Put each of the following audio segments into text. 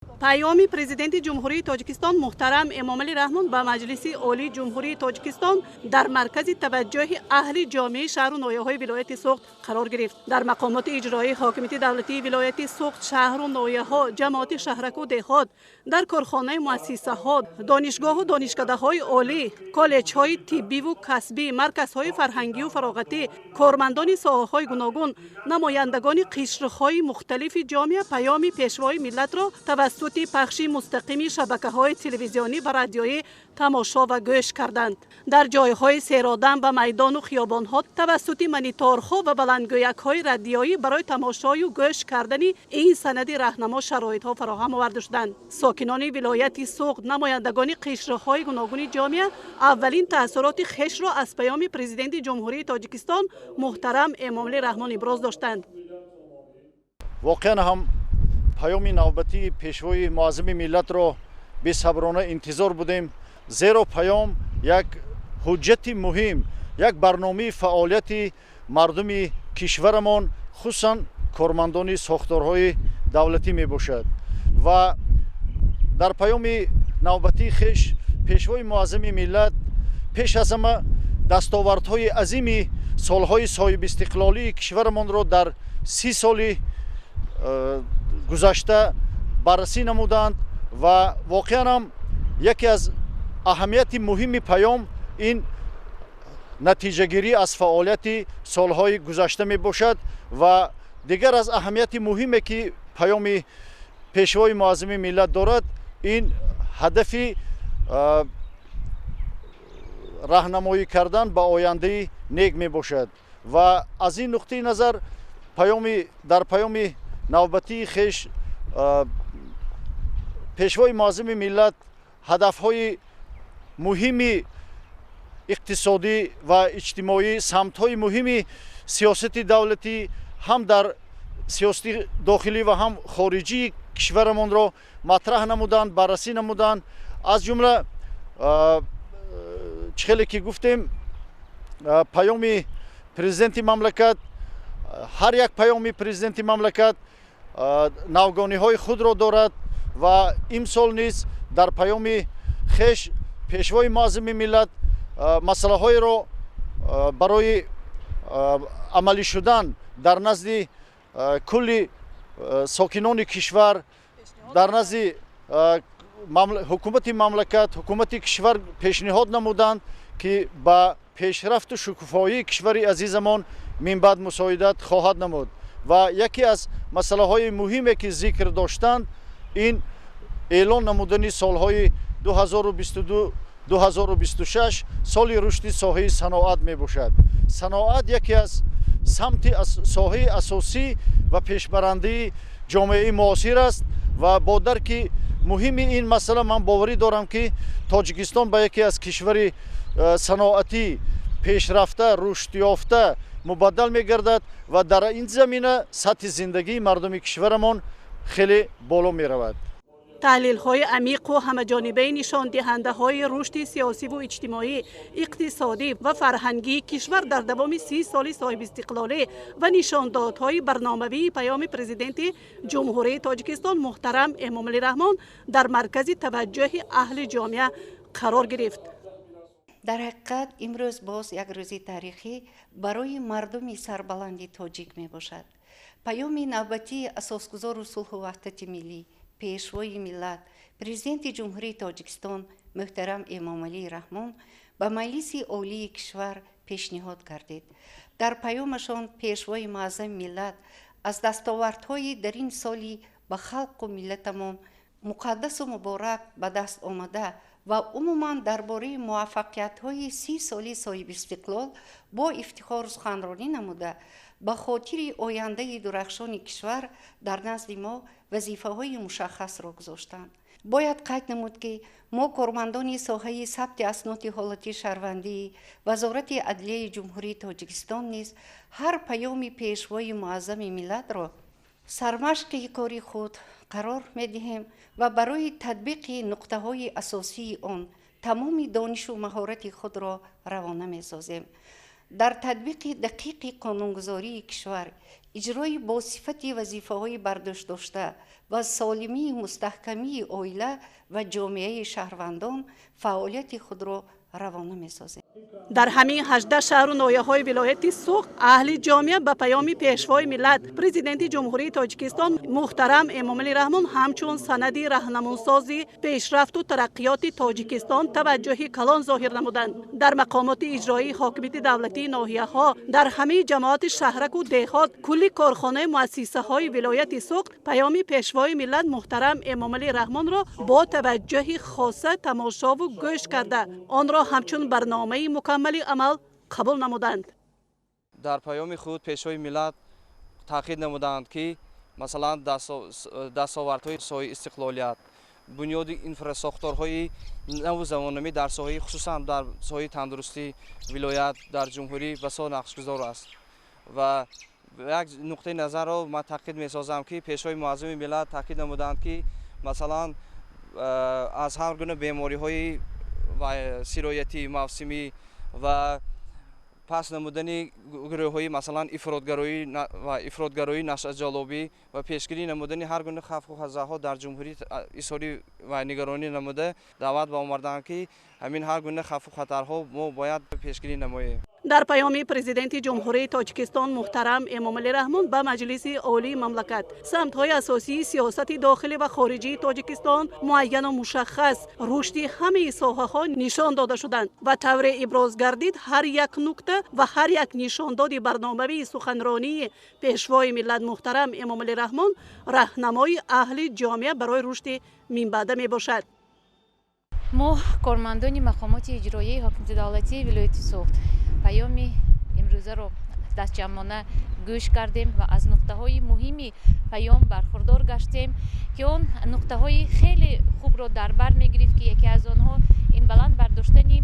Паёми Президенти Ҷумҳурии Тоҷикистон муҳтарам Эмомалӣ Раҳмон ба Маҷлиси Олии Ҷумҳурии Тоҷикистон дар маркази таваҷҷӯҳи аҳли ҷомеаи шаҳру ноҳияҳои вилояти Суғд қарор гирифт. Дар мақомоти иҷроии ҳокимияти давлатии вилояти Суғд, шаҳру ноҳияҳо, ҷамоати шаҳраку деҳот, дар корхонаи муассисаҳо, донишгоҳу донишкадаҳои олӣ, коллеҷҳои тиббиву касбӣ, марказҳои фарҳангию фароғатӣ, кормандони соҳаҳои гуногун, намояндагони қишрҳои мухталифи ҷомеа паёми Пешвои миллатро тавассути пахши мустақими шабакаҳои телевизионӣ ва радиоӣ тамошо ва гӯш карданд. Дар ҷойҳои серодам ва майдону хиёбонҳо тавассути мониторҳо ва баландгӯякҳои радиоӣ барои тамошою гӯш кардани ин санади раҳнамо шароитҳо фароҳам оварда шуданд. Сокинони вилояти Суғд, намояндагони қишрҳои гуногуни ҷомеа аввалин таассуроти хешро аз паёми Президенти Ҷумҳурии Тоҷикистон муҳтарам Эмомалӣ Раҳмон иброз доштанд. Воқеан ҳам паёми навбатии Пешвои муаззами миллатро бесаброна интизор будем, зеро паём як ҳуҷҷати муҳим, як барномаи фаъолияти мардуми кишварамон, хусусан кормандони сохторҳои давлатӣ мебошад. Ва дар паёми навбатии хеш Пешвои муаззами миллат пеш аз ҳама дастовардҳои азими солҳои соҳибистиқлолии кишварамонро дар 30 соли гузашта баррасӣ намуданд. Ва воқеан ҳам яке аз аҳамияти муҳими паём ин натиҷагирӣ аз фаъолияти солҳои гузашта мебошад. Ва дигар аз аҳамияти муҳиме, ки паёми Пешвои муаззами миллат дорад, ин ҳадафи раҳнамоӣ кардан ба ояндаи нек мебошад. Ва аз ин нуқтаи назар дар паёми навбатии хеш Пешвои муаззами миллат ҳадафҳои муҳими иқтисодӣ ва иҷтимоӣ, самтҳои муҳими сиёсати давлатӣ ҳам дар сиёсати дохилӣ ва ҳам хориҷии кишварамонро матраҳ намуданд, баррасӣ намуданд. Аз ҷумла, чӣ хеле ки гуфтем, паёми президенти мамлакат, ҳар як паёми президенти мамлакат навгониҳои худро дорад. Ва имсол низ дар паёми хеш Пешвои муаззами миллат масъалаҳоеро барои амалӣ шудан дар назди кулли сокинони кишвар, дар назди ҳукумати мамлакат, ҳукумати кишвар пешниҳод намуданд, ки ба пешрафту шукуфоии кишвари азизамон минбаъд мусоидат хоҳад намуд. Ва яке аз масъалаҳои муҳиме, ки зикр доштанд, ин эълон намудани солҳои 2022 2026 соли рушди соҳаи саноат мебошад. Саноат яке аз самти соҳаи асосӣ ва пешбарандаи ҷомеаи муосир аст. Ва бо дарки муҳими ин масъала ман боварӣ дорам, ки Тоҷикистон ба яке аз кишвари саноатӣ пешрафта, рушдёфта мубаддал мегардад ва дар ин замина сатҳи зиндагии мардуми кишварамон хеле боло меравад. Таҳлилҳои амиқу ҳамаҷонибаи нишондиҳандаҳои рушди сиёсиву иҷтимоӣ, иқтисодӣ ва фарҳангии кишвар дар давоми 30 соли соҳибистиқлолӣ ва нишондодҳои барномавии паёми Президенти Ҷумҳурии Тоҷикистон муҳтарам Эмомалӣ Раҳмон дар маркази таваҷҷӯҳи аҳли ҷомеа қарор гирифт. Дар ҳақиқат, имрӯз боз як рӯзи таърихӣ барои мардуми сарбаланди тоҷик мебошад. Паёми навбатии асосгузору сулҳу ваҳдати миллӣ, Пешвои миллат, Президенти Ҷумҳурии Тоҷикистон муҳтарам Эмомалӣ Раҳмон ба Маҷлиси Олии кишвар пешниҳод гардид. Дар паёмашон Пешвои муаззами миллат аз дастовардҳои дар ин соли ба халқу миллатамон муқаддасу муборак ба даст омада ва умуман дар бораи муваффақиятҳои 30 соли соҳибистиқлол бо ифтихор суханронӣ намуда, ба хотири ояндаи дурахшони кишвар дар назди мо вазифаҳои мушаххасро гузоштанд. Бояд қайд намуд, ки мо, кормандони соҳаи сабти асноди ҳолати шаҳрвандии Вазорати адлияи Ҷумҳурии Тоҷикистон низ ҳар паёми Пешвои муаззами миллатро сармашқи кори худ қарор медиҳем ва барои татбиқи нуқтаҳои асосии он тамоми донишу маҳорати худро равона месозем. Дар татбиқи дақиқи қонунгузории кишвар, Иҷрои босифати вазифаҳои бардоштдошта ва солимии мустаҳкамии оила ва ҷомеаи шаҳрвандон фаъолияти худро равона месозем. Дар ҳамин 18 шаҳру ноҳияҳои вилояти Суғд аҳли ҷомеа ба паёми Пешвои миллат, Президенти Ҷумҳурии Тоҷикистон муҳтарам Эмомалӣ Раҳмон ҳамчун санади раҳнамунсози пешрафту тараққиёти Тоҷикистон таваҷҷӯҳи калон зоҳир намуданд. Дар мақомоти иҷроии ҳокимияти давлатии ноҳияҳо, дар ҳамаи ҷамоати шаҳраку деҳот, кулли корхонаи муассисаҳои вилояти Суғд паёми Пешвои миллат муҳтарам Эмомалӣ Раҳмонро бо таваҷҷӯҳи хоса тамошову гӯш карда, онро ҳамчун барномаи мукаммали амал қабул намуданд. Дар паёми худ Пешвои миллат таъкид намуданд, ки масалан дастовардҳои соҳаи истиқлолият, бунёди инфрасохторҳои наву замонавӣ дар соҳаи, хусусан дар соҳаи тандурустӣ вилоят, дар ҷумҳурӣ басо нақшгузор аст. Ва як нуқтаи назарро ман таъкид месозам, ки Пешвои муаззами миллат таъкид намуданд, ки масалан аз ҳар гуна бемориҳои сироятӣ, мавсимӣ ва пас намудани гурӯҳҳои масалан ифротгароӣ ва ифротгароии нашъаҷалобӣ ва пешгирӣ намудани ҳар гуна хавфу хазаҳо дар ҷумҳурӣ изҳори ва нигаронӣ намуда, даъват ба омаданд, ки ҳамин ҳар гуна хавфу хатарҳо мо бояд пешгирӣ намоем. Дар паёми Президенти Ҷумҳурии Тоҷикистон муҳтарам Эмомалӣ Раҳмон ба Маҷлиси Олии мамлакат самтҳои асосии сиёсати дохилӣ ва хориҷии Тоҷикистон муайяну мушаххас, рушди ҳамаи соҳаҳо нишон дода шуданд ва тавре иброз гардид, ҳар як нукта ва ҳар як нишондоди барномавии суханронии Пешвои миллат муҳтарам Эмомалӣ Раҳмон раҳнамои аҳли ҷомеа барои рушди минбаъда мебошад. Мо, кормандони мақомоти иҷроияи ҳокимияти давлатии вилояти Суғд, паёми имрӯзаро дастҷамъона гӯш кардем ва аз нуқтаҳои муҳими паём бархурдор гаштем, ки он нуқтаҳои хеле хубро дар бар мегирифт, ки яке аз онҳо ин баланд бардоштани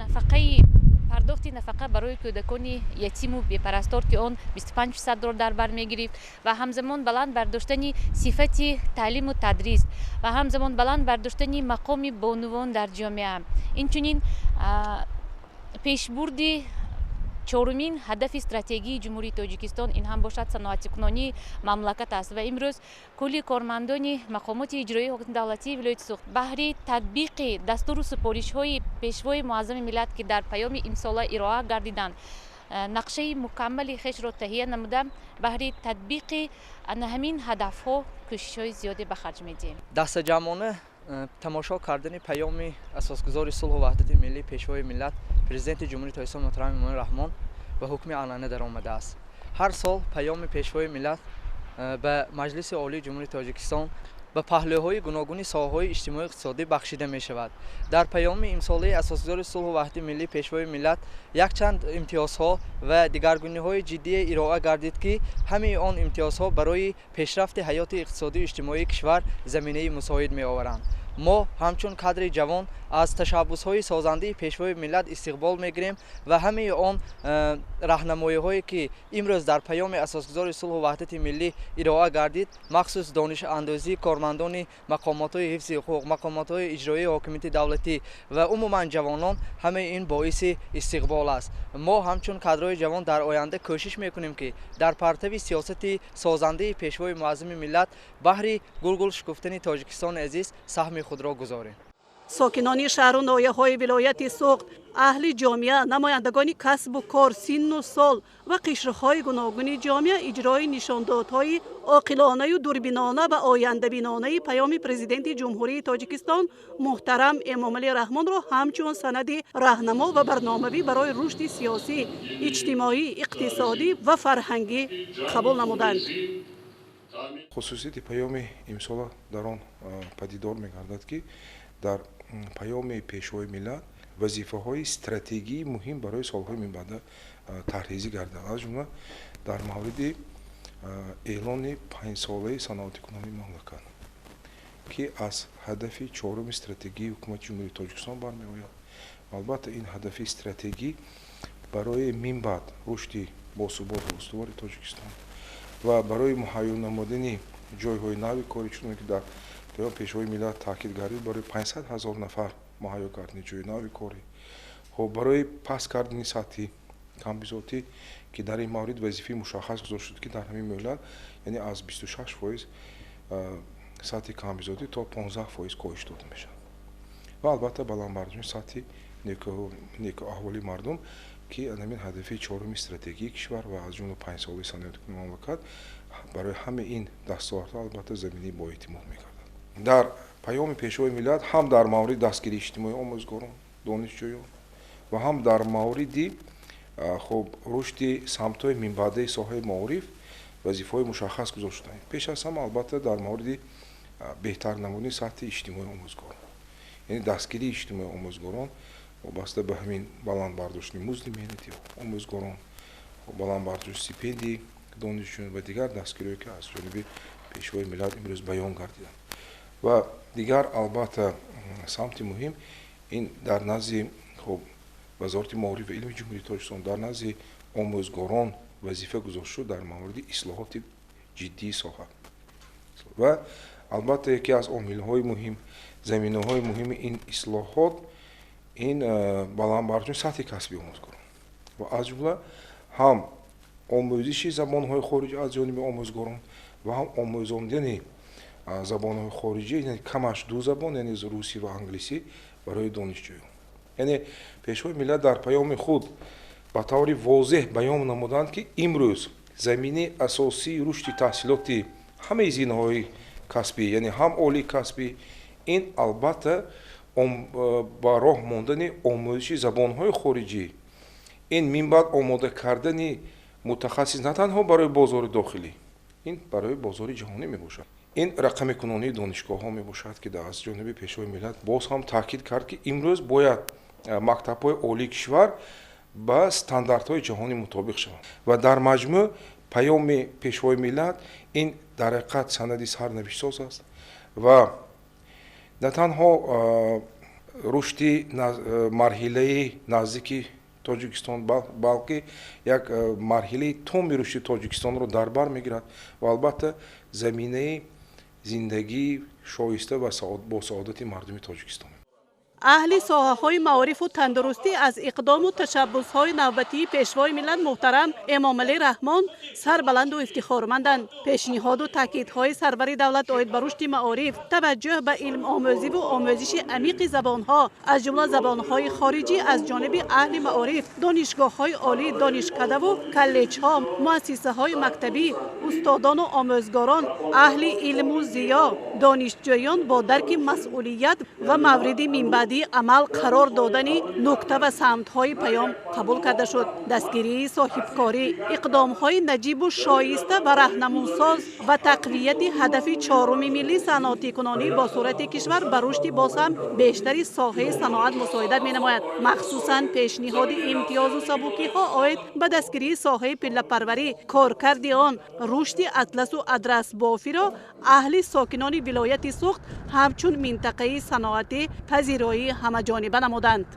нафақаи, пардохти нафақа барои кӯдакони ятиму бепарастор, ки он 25 фисадро дар бар мегирифт, ва ҳамзамон баланд бардоштани сифати таълиму тадрис, ва ҳамзамон баланд бардоштани мақоми бонувон дар ҷомеа, инчунин пешбурди чорумин ҳадафи стратегии Ҷумҳурии Тоҷикистон, ин ҳам бошад саноатикунонии мамлакат аст. Ва имрӯз кулли кормандони мақомоти иҷроии ҳокимияти давлатии вилояти Суғд баҳри татбиқи дастуру супоришҳои Пешвои муаззами миллат, ки дар паёми имсола ироа гардиданд, нақшаи мукаммали хешро таҳия намуда, баҳри татбиқи ана ҳамин ҳадафҳо кӯшишҳои зиёде ба харҷ медиҳем. Дастаҷамъона тамошо кардани паёми Асосгузори сулҳу ваҳдати миллӣ, Пешвои миллат, Президенти Ҷумҳурии Тоҷикистон муҳтарам Эмомалӣ Раҳмон ба ҳукми анъана даромадааст. Ҳар сол паёми Пешвои миллат ба Маҷлиси Олии Ҷумҳурии Тоҷикистон ба паҳлӯҳои гуногуни соҳаҳои иҷтимоию иқтисодӣ бахшида мешавад. Дар паёми имсолаи Асосгузори сулҳу ваҳдати миллӣ, Пешвои миллат якчанд имтиёзҳо ва дигаргуниҳои ҷиддие ироа гардид, ки ҳамаи он имтиёзҳо барои пешрафти ҳаёти иқтисодию иҷтимоии кишвар заминаи мусоид меоваранд. Мо ҳамчун кадри ҷавон аз ташаббусҳои созандаи Пешвои миллат истиқбол мегирем ва ҳамаи он раҳнамоиҳое, ки имрӯз дар паёми Асосгузори сулҳу ваҳдати миллӣ ироа гардид, махсус донишандозии кормандони мақомотҳои ҳифзи ҳуқуқ, мақомотҳои иҷроии ҳокимияти давлатӣ ва умуман ҷавонон, ҳамаи ин боиси истиқбол аст. Мо ҳамчун кадрҳои ҷавон дар оянда кӯшиш мекунем, ки дар партави сиёсати созандаи Пешвои муаззами миллат баҳри гулгул шукуфтани Тоҷикистони азиз саҳми худро гузорем. Сокинони шаҳру ноҳияҳои вилояти Суғд, аҳли ҷомеа, намояндагони касбу кор, синну сол ва қишрҳои гуногуни ҷомеа иҷрои нишондодҳои оқилонаю дурбинона ва ояндабинонаи паёми Президенти Ҷумҳурии Тоҷикистон муҳтарам Эмомалӣ Раҳмонро ҳамчун санади раҳнамо ва барномавӣ барои рушди сиёсӣ, иҷтимоӣ, иқтисодӣ ва фарҳангӣ қабул намуданд. Хусусияти паёми имсола дар он падидор мегардад, ки дар паёми Пешвои миллат вазифаҳои стратегии муҳим барои солҳои минбаъда тарҳрезӣ гардад, аз ҷумла дар мавриди эълони панҷсолаи саноатикунонии мамлакат, ки аз ҳадафи чоруми стратегии Ҳукумати Ҷумҳурии Тоҷикистон бармеояд. Албатта, ин ҳадафи стратегӣ барои минбаъд рушди босубот ва устувори Тоҷикистон ва барои муҳайё намудани ҷойҳои нави корӣ, чуноне ки дар паём Пешвои миллат таъкид гардид, барои 500 ҳазор нафар муҳайё кардани ҷои нави корӣ, хоб, барои паст кардани сатҳи камбизоатӣ, ки дар ин маврид вазифаи мушаххас гузошта шуд, ки дар ҳамин муҳлат, яъне аз 26% сатҳи камбизоатӣ то 15% коҳиш дода мешавад ва албатта баланд бардоштани сатҳи некуаҳволии мардум, ки ҳамин ҳадафи чоруми стратегии кишвар ва аз ҷумла панҷсолаи саноатикунонии мамлакат барои ҳамаи ин дастовардҳо албатта заминаи боэътимод мегардад. Дар паёми Пешвои миллат ҳам дар мавриди дастгирии иҷтимоии омӯзгорон, донишҷӯён ва ҳам дар мавриди хуб рушди самтҳои минбаъдаи соҳаи маориф вазифаҳои мушаххас гузошта шудаанд. Пеш аз ҳама, албатта, дар мавриди беҳтар намудани сатҳи иҷтимоии омӯзгорон, яъне дастгирии иҷтимоии омӯзгорон вобаста ба ҳамин баланд бардоштани музди меҳнати омӯзгорон, баланд бардоштани стипендии донишҷӯён ва дигар дастгириҳое, ки аз ҷониби Пешвои миллат имрӯз баён гардиданд. Ва дигар, албатта, самти муҳим ин дар назди хуб Вазорати маориф ва илми Ҷумҳурии Тоҷикистон, дар назди омӯзгорон вазифа гузошта шуд дар мавриди ислоҳоти ҷиддии соҳа. Ва албатта, яке аз омилҳои муҳим, заминаҳои муҳими ин ислоҳот ин баланд бардоштани сатҳи касби омӯзгорон ва аз ҷумла ҳам омӯзиши забонҳои хориҷӣ аз ҷониби омӯзгорон ва ҳам омӯзондани забонҳои хориҷӣ, яъне камаш ду забон, яъне русӣ ва англисӣ, барои донишҷӯён. Яъне Пешвои миллат дар паёми худ ба таври возеҳ баён намуданд, ки имрӯз заминаи асосии рушди таҳсилоти ҳамаи зинаҳои касбӣ, яъне ҳам олии касбӣ, ин албатта ба роҳ мондани омӯзиши забонҳои хориҷӣ, ин минбаъд омода кардани мутахассис на танҳо барои бозори дохилӣ, ин барои бозори ҷаҳонӣ мебошад. Ин рақамикунонии донишгоҳҳо мебошад, ки аз ҷониби Пешвои миллат боз ҳам таъкид кард, ки имрӯз бояд мактабҳои олии кишвар ба стандартҳои ҷаҳонӣ мутобиқ шаванд. Ва дар маҷмӯъ паёми Пешвои миллат ин дар ҳақиқат санади сарнавиштсоз аст ва на танҳо рушди марҳилаи наздики Тоҷикистон, балки як марҳилаи томи рушди Тоҷикистонро дар бар мегирад ва албатта заминаи зиндагии шоиста ва босаодати мардуми Тоҷикистон. Аҳли соҳаҳои маорифу тандурустӣ аз иқдому ташаббусҳои навбатии Пешвои миллат муҳтарам Эмомалӣ Раҳмон сарбаланду ифтихорманданд. Пешниҳоду таъкидҳои сарвари давлат оид ба рушди маориф, таваҷҷӯҳ ба илмомӯзиву омӯзиши амиқи забонҳо, аз ҷумла забонҳои хориҷӣ, аз ҷониби аҳли маориф, донишгоҳҳои олӣ, донишкадаву коллеҷҳо, муассисаҳои мактабӣ, устодону омӯзгорон, аҳли илму зиё, донишҷӯён бо дарки масъулият ва мавриди минбаъдии амал қарор додани нукта ва самтҳои паём қабул карда шуд. Дастгирии соҳибкорӣ, иқдомҳои наҷибу шоиста ва раҳнамунсоз ва тақвияти ҳадафи чоруми миллӣ, саноатикунонӣ бо суръати кишвар, ба рушди боз ҳам бештари соҳаи саноат мусоидат менамояд. Махсусан пешниҳоди имтиёзу сабукиҳо оид ба дастгирии соҳаи пиллапарварӣ, коркарди он, рушди атласу адрасбофиро аҳли сокинони вилояти Суғд ҳамчун минтақаи саноатӣ пазироӣ ҳамаҷониба намуданд.